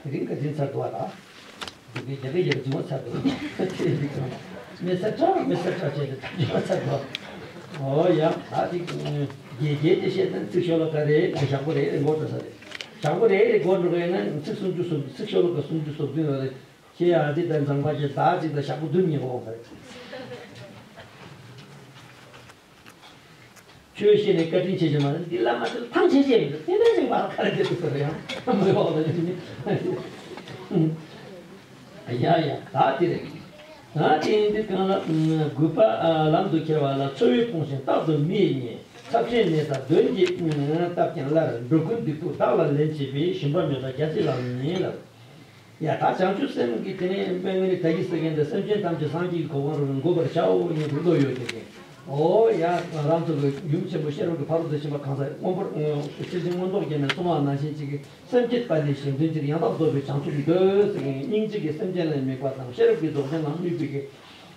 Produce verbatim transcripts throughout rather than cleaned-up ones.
དེ་རིང་བཀའ་དྲིན་ཚར་འདུག་བ་ད། འདི་གའི་རྒྱ་སྐད་རྒྱབ་ཅིག་མ་ཚར་འདུག་དེ་འདི་གང་། མེ་སར་ཁྲ་མེ་སར་ཁྲ་བྱས་ཏེ་ད་ཅིག་མ་ཚར་འདུག་ཨོ་ཡ་ད་ཅིག་རྒྱས་རྒྱས་ཏེ་བཤད་ན་ཚིག་ཤོ་ལོ་ཀ་རེ་ཞག་པོ་རེ་རེ་འགོར་འགྲོ་ས་རེད། ཞག་པོ་རེ་རེ་འགོར་འགྲོ་གི་ཡིན་ན་ཚིག་སུམ་ཅུ་སོ་ཚིག་ཤོ་ལོ་ཀ་སུམ་ཅུ་སོ་བདུན་ལ་རེད། ཁྱེད་ཨ་ཙི་དང་མཛངས་པ་ཁྱེད་ད་ཅིག་དང་ཞག་པོ་བདུན་ཉིན་འོང་བ་རེད། ཆོས་བཤད་ནས་བཀའ་དྲིན་ཆེ་ཆེ་མ་རེད། འདི་བླ་མ་དེ་ལ་ཐང་ཆད་ཆད་མི་འདུག་དེ་འདྲ་ཞིག་མ་ཁ་རེ་དེ་ཚོ་རེད་ཡང་མི་འོག་ལ་ཡིན་ཡ་ཡ་ད་དེ་རེད། ད་དེ་འདི་གང་ལ་དགུ་པ་ལམ་དུ་ཁྱེར་བ་ལ་འཚོ་བས་ཕོངས་ཤིང་རྟག་ཏུ་མི་ཡིས་བརྙས། ཚབས་ཆེན་ནད་དང་གདོན་གྱིས་བཏབ་ཀྱང་སླར། འགྲོ་ཀུན་སྡིག་སྡུག་བདག་ལ་ལེན་བྱེད་པའི། ཞུམ་པ་མེད་པ་རྒྱལ་སྲས་ལག་ལེན་ཡིན་ལ། ཡ་ད་བྱང་ཆུབ་སེམས་ཀྱི་དེ་ནས་དཔེ་ངན་ནི་ད་གི་ཟེར་མཁན་དེ་སེམས་ཅན་ཐམས་ཅད་སངས་རྒྱས་ཀྱི་གོ་འཕང་རུ་འགོད་པར་བྱའོ་སྙམ་དུ་བློ་ཡོད་དེ་ཀྱེ། ཨོ་ཡ་རང་ཚོ་གི་ཡུམ་ཆེན་པོ་ཤེས་རབ་ཀྱི་ཕ་རོལ་ཏུ་ཕྱིན་པ་གང་ཟག་མངོན་པར་ཤེར་ཕྱིན་མངོན་རྟོགས་རྒྱན་ནས་གསུངས་པ་ནང་བཞིན་གཅིག་གི་སེམས་བསྐྱེད་པ་ནི་གཞན་དོན་ཕྱིར། ཡང་དག་རྫོགས་པའི་བྱང་ཆུབ་འདོད་ཟེར་མཁན་སྙིང་རྗེ་གི་སེམས་ཅན་ལ་དམིགས་པ་དང་ཤེས་རབ་ཀྱི་རྫོགས་ཆེན་ལ་དམིགས་པའི་གི་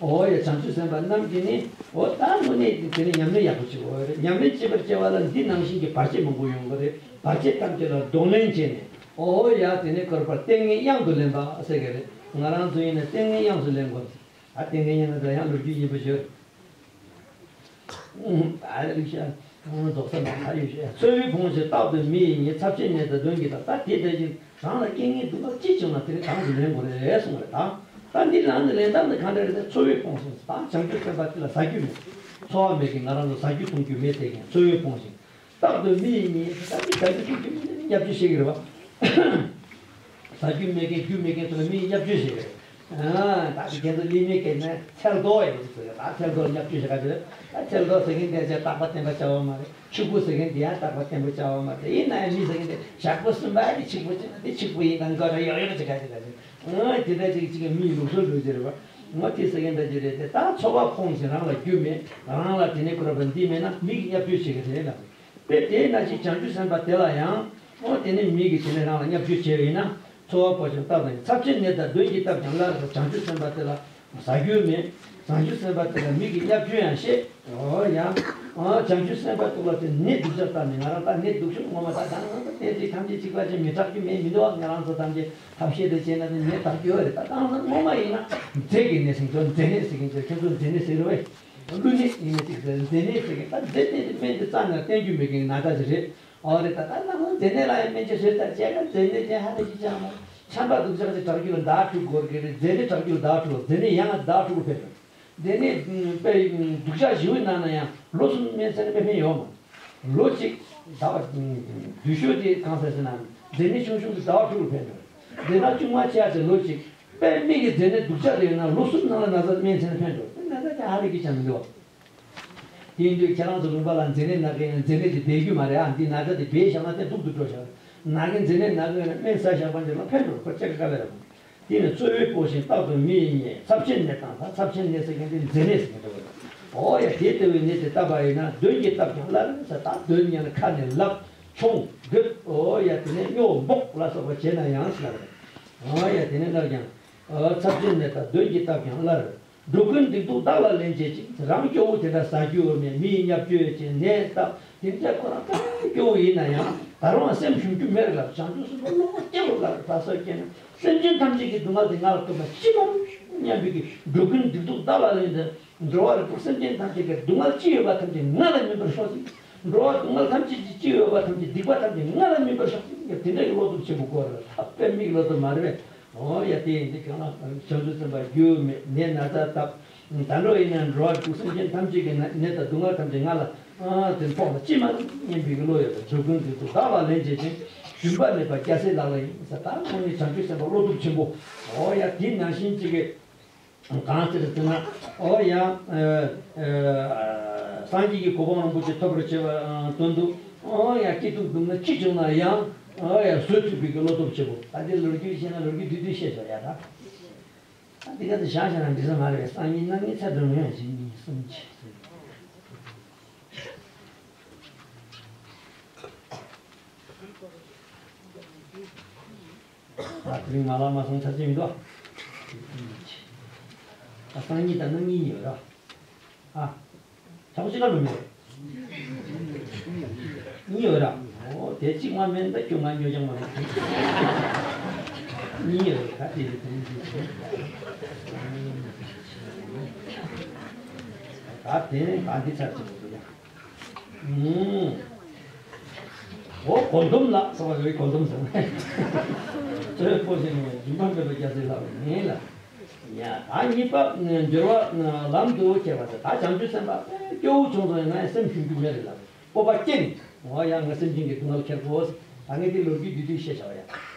ཨོ་ཡ་བྱང་ཆུབ་སེམས་དཔའ་རྣམས་ཀྱིས་ནི་ཨོ་ད་དངོས་གནས་དེ་ནི་ཉམས་ལེན་ཡག་པོ་བྱེད་དགོས་རེད། ཉམས་ལེན་བྱེད་པར་བྱ་བ་ལ་འདི་ནང་བཞིན་གྱི་བར་ཆད་མང་པོ་ཡོང་གི་རེད། བར་ཆད་ཐམས་ཅད་ལ་གདོང་ལེན་བྱས་ནས། ཨོ་ཡ་དེ་ནས་བསྐོར་པར་ལྟས་ངན་གཡང་དུ་ལེན་པ་ཟེར་གི་རེད། ང་རང་ཚོ་ཡིན་ན་ལྟས་ངན་གཡང་དུ་ལེན་དགོས། ཨ་ལྟས་ངན་གཡང་ན་ད་ཡང་ལོ་རྒྱུས་ཡིན་པ་བརྗོད། ཨ་རིག་ཤ་རྫོགས་ས་མ་ཁ་ཡོད་ཤ། འཚོ་བས་ཕོངས་ཤིང་རྟག་ཏུ་མི་ཡིས་བརྙས། ཚབས་ཆེན་ནད་དང་གདོན་གྱིས་བཏབ། ད་དེ་ལྟ་བཞིན་རང་ལ་རྐྱེན་ངན་སྡུག་བསྔལ་ཅི་བྱུང་ན་དེ་ནི་དང་དུ་ལེན་དགོས་རེད་གསུངས་རེད་ད། ད་འདི་ལངས་ནས་ལེན་སྟངས་ནི་གང་འདྲ་རེད་ཟེར། འཚོ་བས་ཕོངས་ཤིང་ད་བྱང་ཆུབ་སེམས་དཔའ་དེ་ལ་ཟ་རྒྱུ་མེད། འཚོ་བ་མེད་ཀྱི་ང་རང་ཚོ་ཟ་རྒྱུ་འཐུང་རྒྱུ་མེད་དེ་ཀྱང་འཚོ་བས་ཕོངས་ཤིང་། རྟག་ཏུ་མི་ཡིས་བརྙས། ད་མི་ད་རྒྱུ་ཐུག་རྒྱུ་མི་ནི་བརྙས་བཅོས་བྱེད་ཀྱི་རེད་བ། ཟ་རྒྱུ་མེད་མཁན་རྒྱུ་མེད་མཁན་ཚོ་ལ་མི་ཡིས་བརྙས་བཅོས་བྱེད་ཀྱི་རེད། ཨ་ད་དེ་ཁྱེད་ཚོ་གླེང་མོལ་སྐད་ནས་ཚལ་རྡོ་ཡིན་ཟེར། ད་ཚལ་རྡོ་ལ་བརྙས་བཅོས་བྱེད་ག་ཚོད་རེད། ད་ཚལ་རྡོ་ཟེར་མཁན་དེ་ཚོ་རྟག་པ་བརྟན་པ་བྱ་བ་མ་རེད། ཕྱུག་པོ་ཟེར་མཁན་དེ་ཡང་རྟག་པ་བརྟན་པོ་བྱ་བ་མ་རེད། ཡིན་ན་ཡང་མི་ཟེར་མཁན་དེ་ཞག་པོ་གསུམ་པ་དེ་ཕྱུག་པོ་བྱེད་ན་དེ་ཕྱུག་པོ་ཡིན་ན་མགོ་ར་ཡོག་ཡོག་བྱེད་ག་ཚོད་ག་ཚོད། ཨ་དེ་འདྲ་ཅིག་ཅིག་གི་མིའི་ལུགས་སྲོལ་འགྲོ་རྒྱུ་རེད་བ། ངོ་དེ་ཟེར་མཁན་འདྲ་ཅིག་རེད་དེ། ད་འཚོ་བ་ཕོངས་ཤིང་རང་ལ་རྒྱུ་མེད། རང་ལ་དེ་ནས་ཁོ་ར་བ་འདི་མེད་ན་མི་གིས་བརྙས་བཅོས་བྱེད་ཀྱི་རེད་ལབ། དཔེ་དེ་ནང་བཞིན་བྱང་ཆུབ་སེམས་དཔའ་དེ་ལ་ཡང་། ཨོ་དེ་ནས་མི་གིས་དེ་ནས་རང་ལ་བརྙས་བཅོས་བྱས་པ་ཡིན་ན། འཚོ་བ་ཕོངས་ཤིང་རྟག་ཏུ་ཚབས་ཆེན་ནད་དང་གདོན་གྱིས་བཏབ་ཀྱང་སླར་ཟེར། བྱང་ཆུབ་སེམས་དཔའ་དེ་ལ་ཟ་རྒྱུ་མེད། བྱང་ཆུབ་སེམས་དཔའ་དེ་ལ་མི་གིས་བརྙས་བཅོས་ཡང་བྱེད། ཨོ་ཡ། ཨ་བྱང་ཆུབ་སེམས་དཔའ་དེ་ལ་དེ་ནད་སྡུག་ཅག་བཏབ་ནས། ང་རང་ད་ནད་སྡུག་ཤོས་ངོ་མ་ད་ད་ང་ད་ནད་དེ་ཐམས་ཅད་གཅིག་པ་ཅན་མི་དྲག་རྒྱུ་མེད་མི་འདུག་ང་རང་ཚོ་ཐམས་ཅད་ཐབས་ཤེས་དེ་བྱས་ན་དེ་ནད་དྲག་རྒྱུ་རེད། ད་ད་ང་ཚོ་ངོ་མ་ཡིན་ན་མཛེ་གི་ནད་ཟེར་མཁན་ཚོ། མཛེ་ནད་ཟེར་མཁན་ཚོ། ཁྱོད་ཚོ་མཛེ་ནད་ཟེར་རེད་བས། ཀླུ་ནད་ཡིན་ན་གཅིག་ཟེར། མཛེ་ནད་ཟེར་མཁན་ད་མཛེ་ནད་དེ་སྨན་དེ་རྩ་ནས་བསྟེན་རྒྱུ་མེད་མཁན་ན་ཚ་ཞིག་རེད། ཨོ་རེད། ད་ད་ནང་ལ་མཛེ་ནད་ལ་ཡང་སྨན་བཅོས་བཟོས་ཚར་བྱས་ན་མཛེ་ནད་ཅན་ཧ་ལས་ཀྱི་ཅང་མ། ཆམ་པ་སྡུག་ཅག་ཅིག་དྲག་རྒྱུ་ལ་ཟླ་དྲུག་འགོར་གི་རེད། མཛེ་ནད་དྲག་རྒྱུ་ལ་ཟླ་དྲུག་མཛེ་ནད་ཡང་ཟླ་དྲུག་ལ་ཕན་འགྲོ། མཛེ་ནད་དཔེ་སྡུག་ཅག་ཞེ་པོའི་ནང་ན་ཡང་ལོ་གསུམ་སྨན་ཟས་ན་དཔེ་ཕན་ཡོད་མ། ལོ་གཅིག་ཟླ་བ་བདུན་ཤོས་དེ་གང་ཟེར་ཟེར་ན་མཛེ་ནད་ཆུང་ཆུང་གི་ཟླ་བ་དྲུག་ལ་ཕན་འགྲོ། མཛེ་ནད་ཆུང་མ་ཆེ་ཡ་དེ་ལོ་གཅིག་དཔེ་མིག་གི་མཛེ་ནད་སྡུག་ཅག་དེ་ཡོད་ན་ལོ་གསུམ་ནང་ལ་ན་ཚ་སྨན་ཟས་ན་ཕན་འགྲོ། ན་ཚ་ཅང་ཧ་ལས་ཀྱི་ཅང་མི་འདུག་དེ་ཡིན་དུས་ཁྱེད་རང་ཚོ་ལུང་པ་ལ་མཛེ་ནད་ན་གི་ཡང་མཛེ་ནད་དེ་སྦས་རྒྱུ་མ་རེད་ཨ། འདི་ན་ཚ་དེ་སྦས་བཞག་ན་དེ་སྡུག་ཏུ་འགྲོ་བཞག་ན་གི་མཛེ་ནད་ན་གི་ཡོད་ན་སྨན་ཟ་བཞག་པ་འདི་ལ་ཕན་འགྲོ། ཁོ་ཅག་གི་དཀའ་ལས་རེད། དེ་ནི་འཚོ་བས་ཕོངས་ཤིང་རྟག་ཏུ་མི་ཡིས་བརྙས། ཚབས་ཆེན་ནད་དང་ད་ཚབས་ཆེན་ནད་ཟེར་མཁན་དེ་མཛེ་ནད་ཟེར་མཁན་འདྲ་བོ་རེད། ཨོ་ཡ་དེ་ལྟ་བུའི་ནད་དེ་བཏབ་པ་ཡིན་ན་གདོན་གྱིས་བཏབ་ཀྱང་སླར་ཟེར། ད་གདོན་ཉན་ཁ་ནས་ལབ་ཆུང་རྒོད་ཨོ་ཡ་དེ་ནས་སྨྱོ་འབོག་ལ་སོགས་པ་བྱས་ན་ཡང་ཟེར་ལ་རེད། ཨོ་ཡ་དེ་ནས་སླར་ཀྱང་། ཚབས་ཆེན་ནད་དང་གདོན་གྱིས་བཏབ་ཀྱང་སླར། འགྲོ་ཀུན་སྡིག་སྡུག་བདག་ལ་ལེན་བྱེད་ཅིང་། རང་སྐྱོ་བོ་དེ་འདྲ་ཟ་རྒྱུ་མེད། མི་ཡིས་བརྙས་བཅོས་བྱས་ནས་བཏབ། དེ་འདྲ་ཁོ་རང་ད་སྐྱོ་བོ་ཡིན་ན་ཡང་ད་རུང་སེམས་ཞུམ་རྒྱུ་མེད་ལ། བྱང་ཆུབ་སེམས་དཔའ་བློ་སྐྱེ་བོ་ལ་ད་སོ་སྐྱེ་ན་སེམས་ཅན་ཐམས་ཅད་ཀྱི་སྡུག་བསྔལ་དེ་ང་ལ་ཐོབ་ན་ཅི་མ་རུང་སྙམ་པའི་གི་འགྲོ་ཀུན་སྡིག་སྡུག་བདག་ལ་ལེན་ཏེ། འགྲོ་བ་རིགས་དྲུག་སེམས་ཅན་ཐམས་ཅད་ཀྱི་སྡུག་བསྔལ་ཅི་ཡོད་པ་ཐམས་ཅད་ང་ལ་སྨིན་པར་ཤོག་ཅིག་འགྲོ་བ་སྡུག་བསྔལ་ཐམས་ཅད་ཀྱི་ཅི་ཡོད་པ་ཐམས་ཅད་སྡིག་པ་ཐམས་ཅད་ང་ལ་སྨིན་པར་ཤོག་ཅིག་དེ་འདྲ་གི་བློ་སྟོབས་ཆེན་པོ་དགོས་རེད། ད་དཔེ་མིག་བློ་སྟོབས་མ་རེད་པས། ཨོ་ཡ་དེ་ཡིན་དུས་གང་ལ་བྱང་ཆུབ་སེམས་དཔའ་རྒྱུ་མེད་ནད་ན་ཚ་བཏབ། ད་འགྲོ་ཡིན་ན་འགྲོ་བ་རིགས་དྲུག་སེམས་ཅན་ཐམས་ཅད་ཀྱི་ནད་དང་སྡུག་བསྔལ་ཐམས་ཅད་ང་ལ་དེ་ཕོག་ན་ཅི་མ་རུང་སྙམ་པའི་གི་བློ་ཡོད་པ། འགྲོ་ཀུན་སྡིག་སྡུག་བདག་ལ་ལེན་བྱེད་ཅིང་། ཞུམ་པ་མེད་པ་རྒྱལ་སྲས་ལག་ལེན་ཡིན་ཟེར། ད་དངོས་གནས་བྱང་ཆུབ་སེམས་དཔའ་བློ་སྟོབས་ཆེན་པོ། ཨོ་ཡ་དེ་ནང་བཞིན་གཅིག་གི་གང་ཟེར་ཟེར་ན། ཨོ་ཡ། སངས་རྒྱས་ཀྱི་གོ་འཕང་རིན་པོ་ཆེ་ཐོབ་པར་བྱེད་པ་དོན་དུ། ཨོ་ཡ་སྐྱིད་སྡུག་སྡུག་བསྔལ་ཅི་བྱུང་ན་ཡང་། ཨོ་ཡ་བཟོད་ཐུབ་པའི་གི་བློ་སྟོབས་ཆེན་པོ། ད་འདི་ལོ་རྒྱུས་བཤད་ན་ལོ་རྒྱུས་བསྡུས་བསྡུས་བཤད་ཆོག་ཡ་ད། ད་འདི་ག་ཚོད་བཞག་བཞག་ན་འགྲིག་ས་མ་རེད། སང་ཉིན་གནངས་ཉིན་ཚར་འགྲོ་མི་ཡང་གཅིག་གཉིས་གསུམ་བཞི་ཟེར། ད་དེ་རིང་ང་ལ་མ་སོང་ཚར་གྱི་མི་འདུག་ད་སང་ཉིན་དང་གནངས་ཉིན་ཡོད་ར། ཨ། ཆག་ཅི་ག་ལོ་མེད། གཉིས་ཡོད་ར། ཨོ་དེ་གཅིག་མ་མེད་ད་ཁྱོད་ང་ཉོ་ཅང་མ་རེད། གཉིས་ཡོད་རེད། ད་དེ་རེད། དེ་རེད། དེ་རེད། ད་དེ་ནས་ད་འདི་ཚར་ཅིག་འདུག་ཡ། ཨུམ། འོ་གོ་འདོམས་ལགས་ཟེར་བ་རེད། གོ་འདོམས་ཟེར་ན་ཚོས་པོ་ཟེར་ནས་རིན་པ་མེད་པ་རྒྱ་སེ་ལགས་ཡིན་ལ། ཡ་ད་གཉིས་པ་འགྱུར་བ་ལམ་དུ་བྱས་པ་དེ། ད་བྱང་ཆུབ་སེམས་དཔའ་སྐྱོ་བོ་བྱུང་སོང་ཡིན་ན་ཡང་སེམས་ཞུམ་རྒྱུ་མེད་རེད་ལ། སྤོབས་པ་སྐྱེ་ནས། འོ་ཡ་ང་སེམས་ཅན་གྱི་སྡུག་བསྔལ་ཁྱེར་དགོས། ད་ངས་འདི་ལོ་རྒྱུས་བསྡུས་བསྡུས་བཤད་བྱ་བ་ཡ།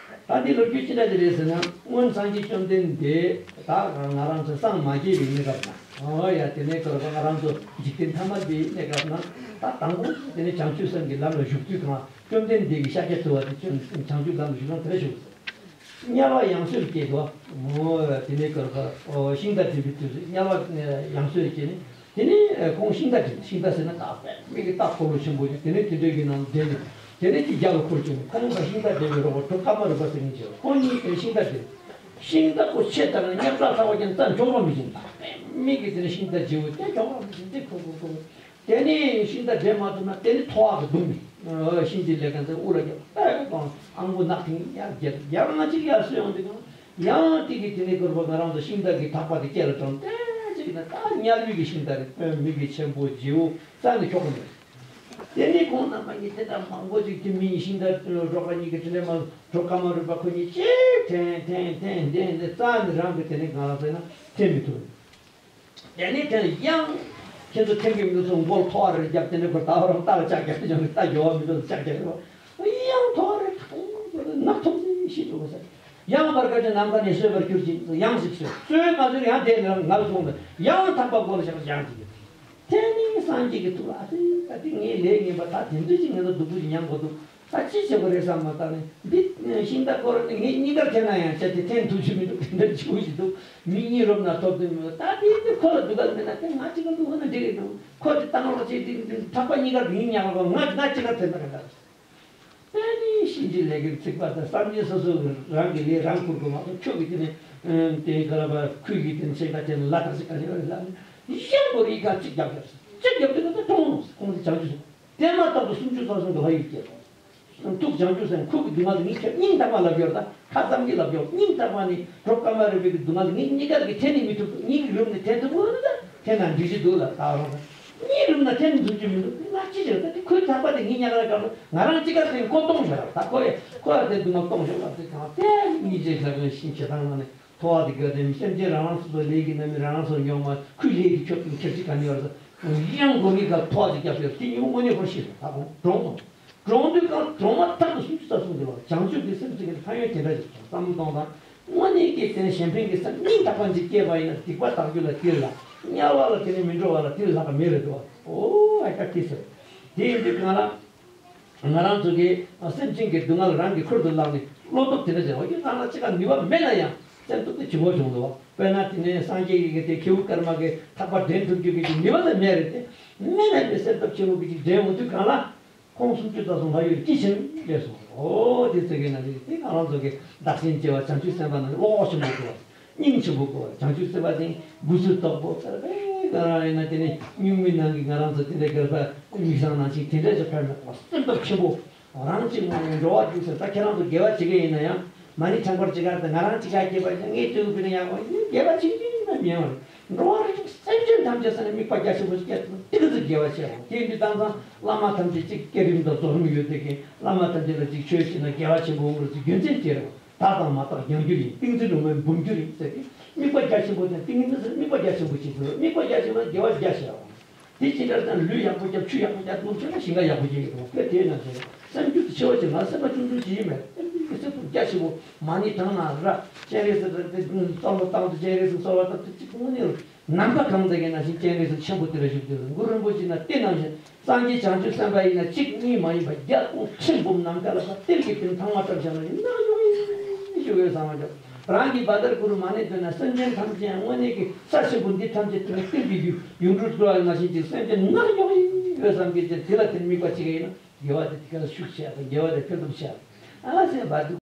ད་འདི་ལོ་རྒྱུས་ཅི་འདྲ་ཞིག་རེད་ཟེར་ན། སྔོན་སངས་རྒྱས་བཅོམ་ལྡན་འདས་ད་ང་རང་ཚོ་སངས་མ་རྒྱས་པའི་གནས་སྐབས་ན། འོ་ཡ་དེ་ནས་ཀར་ང་རང་ཚོ་འཇིག་རྟེན་ཐ་མལ་པའི་གནས་སྐབས་ན། ད་དང་པོ་དེ་ནས་བྱང་ཆུབ་སེམས་ཀྱི་ལམ་ལ་ཞུགས་དུས་གང་བཅོམ་ལྡན་འདས་ཀྱི་ཤཱཀྱ་ཐུབ་པ་དེ་བྱང་ཆུབ་ལམ་ལ་ཞུགས་ན་དེ་འདྲ་ཞུགས་ཟེར། དམྱལ་བ་ཡང་སོས་སྐྱེས་སོ། འོ་དེ་ནས་ཀར་ཀར་ཤིང་རྟ་འདྲེན་པའི་དུས་སུ་དམྱལ་བ་ཡང་སོས་སྐྱེས་ནས། དེ་ནས་ཁོང་ཤིང་རྟ་འདྲེན། ཤིང་རྟ་ཟེར་ན་ད་དཔེ་མི་གི་རྟ་འཁོར་ལོ་ཆེན་པོ་ཞིག་དེ་ནས་དེ་འདྲའི་གི་ནང་འདྲེན་ནས། དེ་ནས་དེ་རྒྱབ་ལ་འཁོར་བྱས་ནས་ཁོང་དང་ཤིང་རྟ་འདྲེན་པའི་རོགས་པ་གྲུབ་ཐར་པ་རིག་པ་ཟེར་མཁན་ཅིག་ཡོད། ཁོང་གཉིས་དེ་ནས་ཤིང་རྟ་འདྲེན། ཤིང་རྟ་ཁོ་ཆེ་དྲགས་ནས་རྙོག་དྲ་ཚ་བ་ཅན་རྩ་འཇོག་རོགས་མི་བྱེད། ད་དཔེ་མི་གི་དེ་ནས་ཤིང་རྟ་བརྗེ་བོ་དེ་འཇོག་རོགས་མི་བྱེད། དེ་ཁོ་ཁོ་ཁོ། དེ་ནས་ཤིང་རྟ་འདྲེན་མ་ཐུབ་ན་དེ་ནས་ཐོ་བ་གི་བརྡུངས་ནས། ཨ་ཤིང་གི་ལས་ཀ་ཚོ་དབུ་ལ་རྒྱབ། ཨེ་གང་ཨང་པོ་ནག་ཐིང་ཡར་རྒྱབ། ཡང་ང་གཅིག་ཡར་སོས་ཡོང་དུས་གང་ཡང་དེ་གི་དེ་ནས་ཀར་ཀར་ང་རང་ཚོ་ཤིང་རྟ་གི་ཐག་པ་དེ་སྐེ་ལ་དྲངས་ཏེ་གཅིག་ན། ད་དམྱལ་བའི་གི་ཤིང་རྟ་རེད། དཔེ་མི་གི་ཆེན་པོ་བརྗེ་བོ་རྩ་ནས་འཁྱོག་གི་མེད། དེ་ནས་ཁོང་རྣམ་པ་གཉིས་དེ་འདྲ་མང་པོ་ཅིག་དེ་མི་ཡི་ཤིང་རྟ་རོགས་པ་གཉིས་ཀྱི་དེ་འདྲ་མ་གྲོགས་ཀ་མ་རུས་པ་ཁོ་གཉིས་གཅིག་འཐེན་འཐེན་འཐེན་འཐེན་ནས་རྩ་ནས་རང་གི་དེ་ནས་གང་ལ་ཟེར་ན་འཐེན་མི་ཐུབ། དེ་ནས་དེ་ཡང་ཁྱེད་ཚོ་འཐེན་གྱི་མི་ཚོ་མགོ་ལ་ཐོ་བ་རེ་བརྒྱབ། དེ་ནས་ཁོ་ད་བར་རྟ་ལ་ལྕག་རྒྱག་ཀྱང་རྟ་རྒྱོབ་མི་ཚོ་ལ་ལྕག་རྒྱག་རེད་བ། ཡང་ཐོ་བ་རེ་ཐོང་ནག་ཐོང་ཟིན་ཤི་འགྲོ་བ་ཟེར། ཡང་བར་སྐབས་ཀྱི་ནམ་མཁའ་ནས་སོས་པར་གྱུར་ཅིག་ཡང་ཞིག་སོས། སོས་མ་སོས་ཡང་དེ་ནས་ངལ་སོང་ནས་ཡང་ཐག་པ་མགོ་ལ་བཞག་ཡང་ཅིག་དེ་ནས་སངས་རྒྱས་ཀྱི་ཐུགས་ལ་ཨ་ཙི་ད་དེ་ངའི་ལས་ངན་པ་ད་དེ་འདྲ་ཅིག་ངན་པ་སྡུག་པོ་ཞིག་མྱངས་དགོས་འདུག་ད་ཅི་བྱེད་དགོས་རེད་བསམ་མ་ཐག་ནས་འདི་ཤིང་རྟ་ཁོ་རང་ནི་ངེད་གཉིས་ཀར་འཐེན་ན་ཡང་བྱས་ཏེ་འཐེན་ཐུབ་ཀྱི་མི་འདུག་དེ་འདྲ་བྱུང་ཞིག་འདུག་མི་གཉིས་རུབ་ན་ཐོབ་དུས་མི་འདུག་ད་དེ་འདི་ཁོ་ལ་སྡུག་ག་མེད་ན་དེ་ང་གཅིག་ག་སྡུག་ན་འགྲིག་གི་འདུག་ཁོ་དེ་བཏང་རོགས་བྱེད། དེ་འདི་ཐག་པ་གཉིས་ཀར་ངེད་ཉག་ལ་ང་ང་གཅིག་གར་འཐེན་ན་ག་འདྲ། དེ་ནི་གཤིན་རྗེ་ལས་ཀྱི་ཚིག་པ་དང་སངས་རྒྱས་སོ་སོ་གི་རང་གི་ལས་རང་བསྐུར་དགོས་མ་གཏོགས། ཁྱོད་ཀྱི་དེ་ནི་དེ་ག་ལ་བ་ཁུལ་གྱི་དེ་ནི་ཤེས་ཀ་དེ་ནི་ལ་དག་ཅིག་ག་ནི་ཡོད་རེད་ལ། ཡང་སྒོར་ཡིག་ག་གཅིག་རྒྱབ་རྒྱབ་གཅིག་རྒྱབ་དུས་ད་གཏོང་ཁོང་ཚོ་བྱང་ཆུབ་སེམས། དེ་མ་ཐག་ཏུ་སུམ་ཅུ་རྩ་གསུམ་གྱི་ལྷ་ཡུལ་སྐྱེས་སོང་། ཐུགས་བྱང་ཆུབ་སེམས། ཁུ་གི་སྡུག་བསྔལ་དེ་ངས་ཁྱོད་སྙིང་ཐག་པ་ལབ་ཡོད་ད། ཁ་ཙམ་གྱིས་ལབ་ཡོད། སྙིང་ཐག་པ་ནས་གྲོགས་ཀ་མ་རུས་པའི་གི་སྡུག་བསྔལ་དེ་ངས་གཉིས་ཀར་གྱི་འཐེན་ནས་མི་ཐུབ། གཉིས་ཀྱི་རུམ་ནས་འཐེན་ཐུབ་དགོས་ན་ད་འཐེན་ན་འགྲིག་གི་འདུག་ལབ་ད་རུང་། གཉིས་རུམ་ན་འཐེན་ཐུབ་རྒྱུ་མི་འདུག་ང་ཅི་བྱེད་ད་དེ་ཁོའི་ཐག་པ་དེ་ངས་ཉག་ར་བཀག་ང་རང་གཅིག་ཀར་དེ་ཁོ་གཏོང་བཞག་ད་ཁོ་ཡ་ཁོ་ཡ་དེ་སྡུག་བསྔལ་གཏོང་བཞག་ལབ་དེ་གང་དེ་གཉིས་ཅེས་བྱ་དགོས་ཤིང་བྱེད་སྟངས་ནང་ནས། ཐོ་བ་དེ་དགོས་དེ་མི་སེམས་ཅན་རང་རང་སོ་སོ་ལས་ཀྱི་རྣམ་སྨིན་རང་རང་སོ་སོ་མྱོང་མ་ཁུལ་ལས་ཀྱི་ཁྱོད་ཀྱི་ཁྱེར་ཅིག་ག་ནི་ཡོད་རེད། ཡང་སྒོ་ངའི་སྐབས་ཐོ་བ་དེ་བརྒྱབ་ཡོད། དེ་ཉིན་མོ་དངོས་གནས་ཁོ་ཤི་སོང་། ད་ཁོང་གྲོངས་སོང་། གྲོངས་དུས་སྐབས་གྲོངས་མ་ཐག་ཏུ་སུམ་ཅུ་རྩ་གསུམ་གྱི་ལོ་བྱང་ཆུབ་ཀྱི་སེམས་ཅན་གྱི་ཕན་ཡོན་དེ་འདྲ་ཞིག་བསམ་བློ་གཏོང་དང་། དངོས་གནས་ཀྱི་དེ་ནི་གཞན་ཕན་གྱི་སེམས་སྙིང་ཐག་པ་ཅིག་སྐྱེས་པ་ཡིན་ན་སྡིག་པ་དག་རྒྱུ་ལ་དེ་ལ་དམྱལ་བ་ལ་དེ་ནི་མི་འགྲོ་བ་ལ་དེ་ལ་ལྷག་པ་མེད་རེད་དོ། ཨོ་ཨ་ཀ་ཏི་ཟེར། དེ་ཡིན་དུས་གང་ལ། ང་རང་ཚོ་གིས་སེམས་ཅན་གྱི་སྡུག་བསྔལ་རང་གི་ཁུར་དུ་བླངས་ནས་བློ་སྟོབས་དེ་འདྲ་བྱས་པ་ཡིན་ན་ང་གཅིག་ག་ནུས་པ་མེད་ན་ཡང་སེམས་སྟོབས་དེ་ཇེ་མང་བྱུང་འདུག་དཔེར་ན་དེ་ནས་སངས་རྒྱས་ཀྱི་དེ་ཁྱེའུ་ཀརྨ་གིས་ཐག་པ་འདྲེན་ཐུབ་རྒྱུ་གི་ཅིག་ནུས་པ་དེ་མེད་རེད་དེ། མེད་ན་དེ་སེམས་སྟོབས་ཆེན་པོ་གི་ཅིག་འདྲེན་འོང་དུས་གང་ལ། ཁོང་སུམ་ཅུ་རྩ་གསུམ་ལྷ་ཡུལ་སྐྱེས་ཕྱིན་སླེབས་སོང་། ཨོ་དེ་ཚོ་གི་ན་དེ་དེ་ང་རང་ཚོ་གི་བདག་གཞན་བརྗེ་བ་བྱང་ཆུབ་སེམས་དཔའ་རྣམས་ཀྱི་བློ་ཁོག་ཆེན་པོ་དགོས། སྙིང་ཆེན་པོ་དགོས། བྱང་ཆུབ་སེམས་དཔའ་དེ་འགུལ་ཚུལ་དོག་པོ་ཚར་བས་ག་རང་ཡིན་ན་དེ་ནི་སྨྱུག་མའི་ནང་གི་ང་རང་ཚོ་དེ་འདྲ་གར་པ་མིག་བཟང་ནང་བཞིན་དེ་འདྲ་ཞིག་ཕེབས་མེད་པ། སེམས་སྟོབས་ཆེན་པོ་རང་གཅིག་མ་ཡིན་འགྲོ་བ་དུས་སུ་ད་ཁྱེད་རང་ཚོ་དགེ་བ་བྱེད་མཁན་ཡིན་ན་ཡང་མ་ཎི་བགྲང་བར་ཅི་གར་དང་ང་རང་གཅིག་ག་སྐྱེས་པ་ཡིན་ན་ངས་དུས་བུ་ནི་ཡག་པོ་ཡིན་དགེ་བ་བྱེད་རྒྱུ་ཡིན་པ་མིན་པ་རེད། འགྲོ་བ་རིགས་དྲུག་སེམས་ཅན་ཐམས་ཅད་ས་ནས་དམིགས་པ་རྒྱ་ཆེན་པོ་ཞིག་སྐྱེས་ཐུབ་ན་ཏིག་ཙི་དགེ་བ་བྱེད་རོགས། དེ་ཡིན་དུས་དེང་སང་བླ་མ་ཐམས་ཅད་གཅིག་བསྐྱེད་རིམ་དང་རྫོགས་རིམ་ཡོད་དེ་གིན་བླ་མ་ཐམས་ཅད་ལ་གཅིག་ཆོས་བྱེད་ན་དགེ་བ་ཆེན་པོ་འོང་རེད་ཟེར་རྒྱུ་མཚན་དེ་རེད། བདག་དང་མ་བདག་རྒྱང་རྒྱུ་ཡིན། ཏིང་འཛིན་ལུང་མའི་འབུམ་འགྱུར་ཡིན་ཟེར་ཏེ། དམིགས་པ་རྒྱ་ཆེན་པོ་དང་ཏིང་འཛིན་ཟེར་དམིགས་པ་རྒྱ་ཆེན་པོ་བྱེད་དགོས། དམིགས་པ་རྒྱ་ཆེན་པོ་དགེ་བ་རྒྱ་ཆེ་བ། དེ་ཅི་འདྲ་ཟེར་ན་ལུད་ཡག་པོ་རྒྱབ་ཆུ་ཡག་པོ་རྒྱབ་ལུགས་ཆེ་ན་ཞིང་ཁ་ཡག་པོ་སྐྱེ་གི་འདུག་དཔེ་དེའི་ནང་བཞིན་སེམས་རྒྱུད་དུ་ཆེ་བ་ཅིག་ང་སེམས་པ་ཆུང་ཆུང་ཅིག་ཡིན་མེད། སེམས་རྒྱུད་ཀྱི་སེམས་ཚོགས་རྒྱ་ཆེན་པོ་མ་ཎི་བགྲང་ན་ར་སྤྱན་རས་གཟིགས་ར་དེ་གསོལ་བ་བཏང་དུ་སྤྱན་རས་གཟིགས་གསོལ་བ་བཏང་དུ་ཅིག་དངོས་གནས་ལ། ནམ་མཁའ་གང་ཟག་གི་ནང་བཞིན་སྤྱན་རས་གཟིགས་ཆེན་པོ་དེ་ལ་བཞུགས་ཏེ་གུ་རུ་རིན་པོ་ཆེ་ན་དེ་ནང་བཞིན་སངས་རྒྱས་བྱང་ཆུབ་སེམས་དཔའ་ཡིན་ན་གཅིག་གཉིས་མ་ཡིན་པ་བརྒྱ་སྟོང་ཁྲི་འབུམ་ནམ་མཁའ་ལ་ཕར་གཏེར་གྱི་དེ་ཐང་མ་བཀྲམ་བཞག་ན་ཡིན་ན་ཡོང་ཡིན་ཞུ་དགོས་བསམ་བྱུང་། རང་གི་བ་དར་གུ་རུ་མ་ཎི་འདོན་ན་སེམས་ཅན་ཐམས་ཅད་དངོས་གནས་ཀྱི་ས་ཆེན་པོ་འདི་ཐམས་ཅད་དེ་ནི་གཏེར་གྱི་ཡུ་ཡུངས་འབྲུར་བསྐུར་བ་ནང་བཞིན་གྱི་སེམས་ཅན་ནག་ཡོང་ཡིན་ཡོད་བསམ་གྱི་ཅན་དེ་ལ་དེ་ནི་དམིགས་པ་གཅིག་ཡིན་ན་དགེ་བ་དེ་དེ་ག་ལ་ཤུགས་ཆེ་དང་དགེ་བ་དེ་འཕེལ་སྟོབས་ཆེ། ཨ་ཟེར་བ་དུ།